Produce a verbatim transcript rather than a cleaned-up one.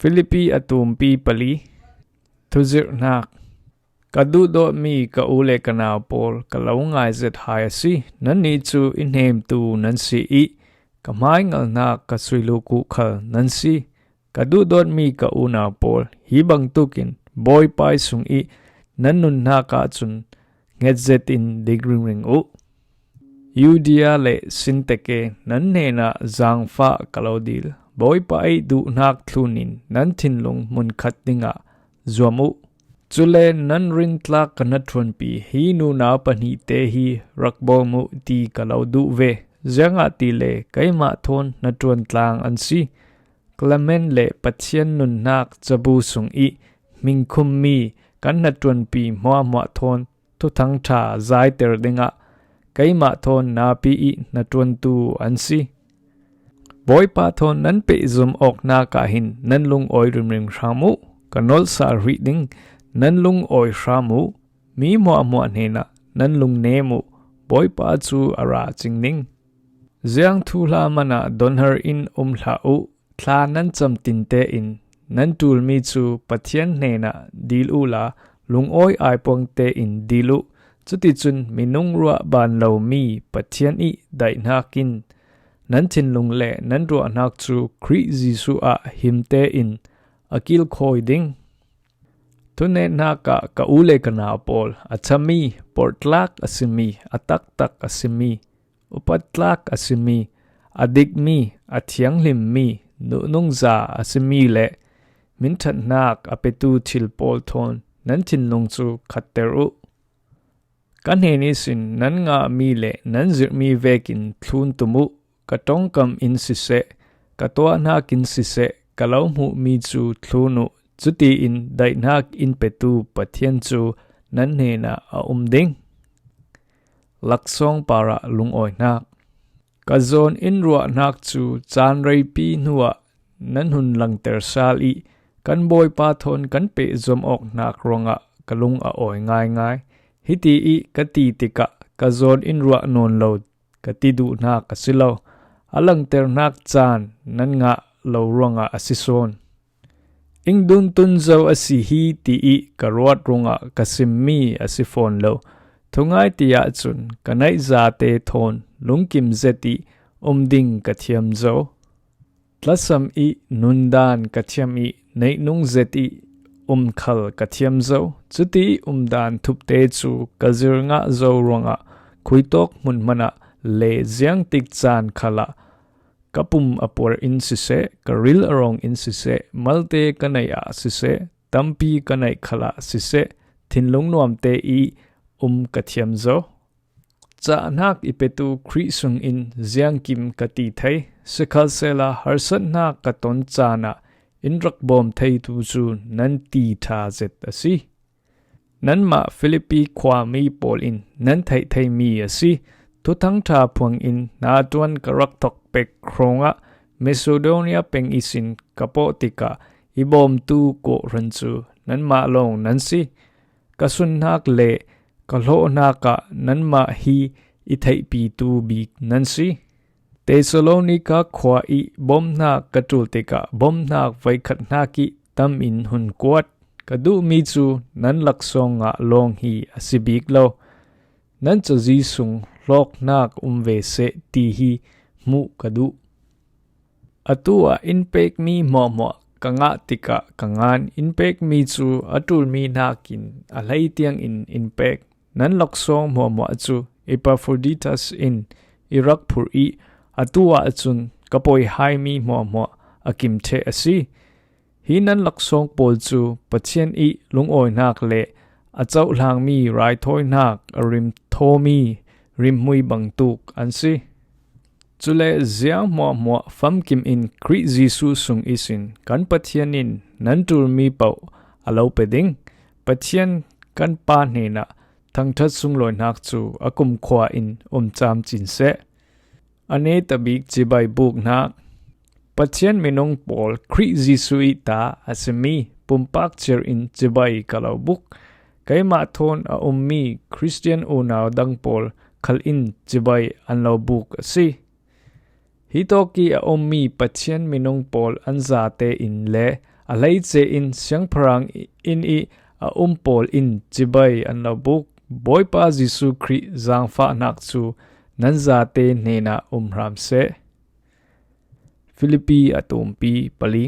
Philippi a tumpi pali. Thuzirhnak. Ka duhdawtmi ka u le ka nau pawl, ka lo ngai zet hai a si. Nannih cu i hnemtu nan si i ka hmaingalhnak ka suiluk uh khal nan si. Ka duhdawtmi ka unau pawl, hi bangtukin Bawipa i sung i nan nunnak ahcun hnget zetin dik ringring uh. Euodia le Syntyche nan hnenah zaangfah ka lo dil. Bawipa i duhnak thlun in nan thinlung hmunkhat dingah zuam uh. Cule nan rintlak ka hnaṭuanpi hi nunau pahnihte hi rak bawm uh ti ka lo duh ve. Ziangahtile keimah thawn hnaṭuan tlang an si. Clement le Pathian nunnak cabu sung i hmingkhummi kan hnaṭuanpi hmuahhmuah thawn Thuthang ṭha zaiter dingah keimah thawn napi i hnaṭuantu an si. Bawipa thawn nan pehzom awknak ah hin nan lungawi ringring hram uh. Ka nolhsal hrih ding, nan lungawi hram uh. Mi hmuahhmuah hnenah nan lungnem uh. Bawipa cu a ra cing ding. Ziang thuhla man ah donhar in um hlah uh. Thla nan cam tinte in nan ṭulmi cu Pathian hnenah dil uhla, lungawi aipuang tein dil uh. Cuticun minung ruah ban lomi Pathian i daihnak in nan thinlung le nan ruahnak cu Khrih Jesuh ah him tein a kilkhawi ding. Thunehnak ah ka u le ka nau pawl, a chami, porhtlak a simi, a taktak a simi, upattlak a simi, a dikmi, a thianghlimmi, nuhnungza a simi le minṭhatnak a petu thil pawl thawn nan thinlung cu khatter uh. Ka hnen ihsin nan ngahmi le nan zirhmi vekin thlun tum uh. Ka ṭongkam in siseh, ka tuahnak in siseh, ka lo hmuhmi cu thlun uh. Cutiin daihnak in petu Pathian cu nan hnenah a um ding. Laksawng parah lungawinak. Ka zawn in ruahnak cu caan reipi hnuah nan hun langter sal i kan Bawipa thawn kan pehzom awknak ruangah ka lung a awi ngaingai. Hiti i ka ti tikah ka zawn in ruah nawn lo ka ti duhnak a si lo, a langternak caan nan ngah lo ruangah a si sawn. Ing duntun zo a si hi ti i ka ruat ruangah ka simmi a si fawn lo. Thungai ti ahcun ka naih zate thawn lungkim zet i um ding ka thiam zo. Tlasam i nundan ka thiam i neihnung zet i um khal ka thiam zo. Cuti umdan thupte cu ka zir ngah zo ruangah khuitawk hmunhman ah le ziangtik caan khalah ka pum a puar in siseh, ka ril a rawng in siseh, malte ka neih ah siseh, tampi ka neih khalah siseh, thinlung nuamte i um ka thiam zo. Cahnak i petu Khrih sungin ziangkim ka ti thei, sikhalsehla harsatnak ka ton caan ah in rak bawm theitu cu nan ti ṭha zet a si. Nanmah Philippi khuami pawl in nan theih theimi a si. Thuthang ṭha phuangin hnaṭuan ka rak thok pek hrawngah Macedonia peng ihsin ka pawh tikah i bawmtu kawhhran cu nanmah lawng nan si. Ka sunhnak le ka hlawhnak ah nanmah hi i theihpitu bik nan si. Thessalonika khua i bawmhnak ka ṭul tikah bawmhnak voikhat hnak i tam in hun kuat. Ka duhmi cu nan laksawng ah lawng hi a si bik lo. Nan cazi sung hlawknak um ve seh ti hi hmuh ka duh. Atu ah in pekmi hmuahhmuah ka ngah tikah ka ngan. In pekmi cu a ṭulmi hnakin a hlei tiangin in pek. Nan laksawng hmuahhmuah cu Epaphroditus in i rak phurh i atu ahcun ka poi haimi hmuahhmuah a kim ṭheh a si. Hi nan laksawng pawl cu Pathian i lungawinak le a cohlangmi raithawinak a rimthawmi rimhmui bangtuk an si. Cule ziang hmuahhmuah famkim in Khrih Jesuh sung ihsin kan Pathian in nan ṭulmi paoh a lo pe ding. Pathian kan Pa hnenah thangṭhat sunglawinak cu a kumkhua in um camcin seh. A netabik cibai buknak. Pathian minung pawl Khrih Jesuh i ta a simi pumpak ciar in cibai ka lo buk. Keimah thawn a ummi Khristian unau dang pawl khal in cibai an lo buk a si. Hi tawk i a ummi Pathian minung pawl an zate in le A hleice in siangpahrang inn i a um pawl in cibai an lo buk. Bawipa Jesuh Khrih zangfahnak cu nan zate hnenah um hram seh. Filipi a tumpi pali.